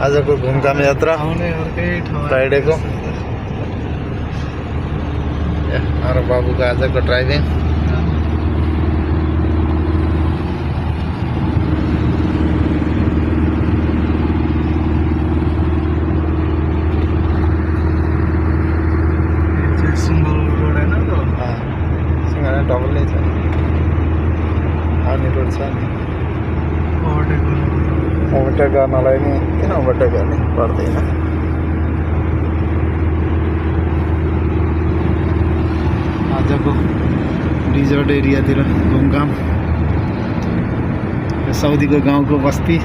आजको घुमघाम यात्रा आउने अर्कै ठाउँ फ्राइडेको हाम्रो बाबुको आजको ड्राइभिङ सिंगल रोड हैन त सिंगल डबल नै छ आउने रोड छ नि ओभरटेक गर्नलाई नि किन ओभरटेक गर्ने पर्दैन आजको रिजोर्ट एरियातिर घुमघाम साउदीको गाउँको बस्ती